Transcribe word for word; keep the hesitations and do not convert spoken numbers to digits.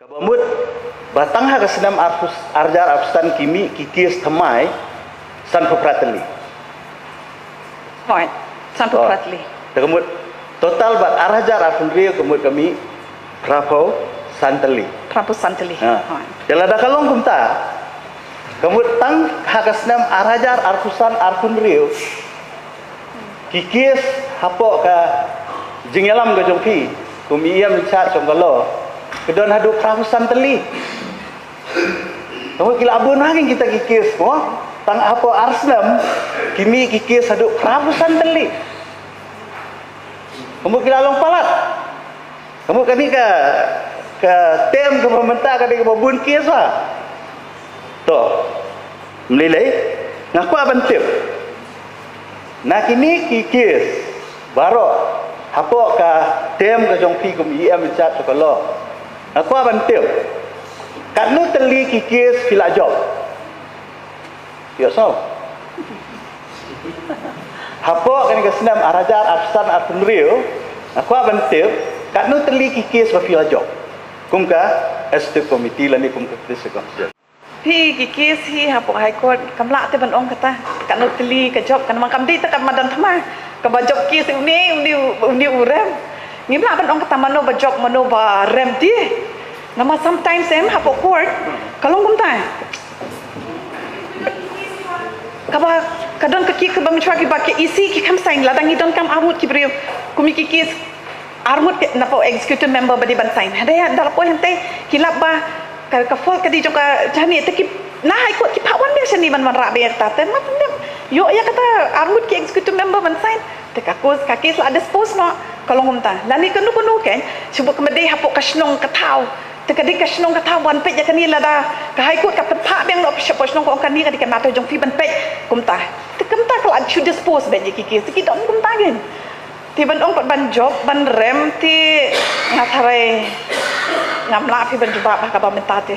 Kaba mut ba tang ha ka snem arphew, ar hajar arphew san ki mih ki case thymmai sanphew phra tylli. Hooid, sanphew phra tylli. Te ka mut total bad ar hajar arphew hynriew ka mut ka mih phraphew san tylli. Phraphew san tylli. Ha. Hooid. Te lada ka long kumta, ka mut tang ha ka snem ar hajar arphew san arphew hynriew ki case hapoh ka jingïalam ka jong phi kum i E M in charge jong ka law, ka don haduh phraphew san tylli. Ka mut ki la bun ha kin kita ki case mo. Tang hapoh ar snem ki mih ki case haduh phraphew san tylli. Ka mut ki la long palat. Ka mut kane ka, ka term kaba mynta kane kaba bun case ba. To. Mlilei, nga kwah ban tip. Na kine ki case baroh hapoh ka term ka jong phi kum E M in charge ka law, nga kwah ban tip, katno tylli ki case phi la jop? Ïohsngew. Hapoh kane ka snem ar hajar arphew san arphew hynriew, nga kwah ban tip, katno tylli ki case ba phi la jop kum ka executive committee lane kum ka district council? Phi, ki case hi hapoh High Court kam lah te ban ong kata katno tylli ka jop, kan, namar kam dei te ka madan thma kaba jop case une, une, une u rem. Ngim lah ban ong kata mano ba jop, mano ba rem te. Namar sometimes em hapoh court ka long kumta. Kaba ka don ka case kaba mynshwa kiba ka E C ki kham sign, lada ngi donkam arngut ki briew kum ki case, arngut ki, napoh executive member ba dei ban sign. Hynrei da la poi hangtei ki lap ba ka, ka fault ka dei jong ka jong ngi, te ki na High Court ki phah wan biang shane ban wanrah biang ïa kata. Te ma pynban ïoh ïa kata arngut ki executive member ban sign, te ka case, ka case la dispose noh. Ka long kumta. Lane kano kano kein, shu ba ka ma dei hapoh ka shnong ka thaw, te ka dei ka shnong ka thaw ban peit ïa kane, lada ka High Court ka pynphah biang noh shapoh shnong ka ong kane ka dei ka matter jong phi ban peit kumta. Te kumta ka la shu dispose biang ïa ki case, te ki don kumta kein. Te ban ong pat ban jop ban rem te nga tharai ngam lah phi ban jubab ha kaba mynta te.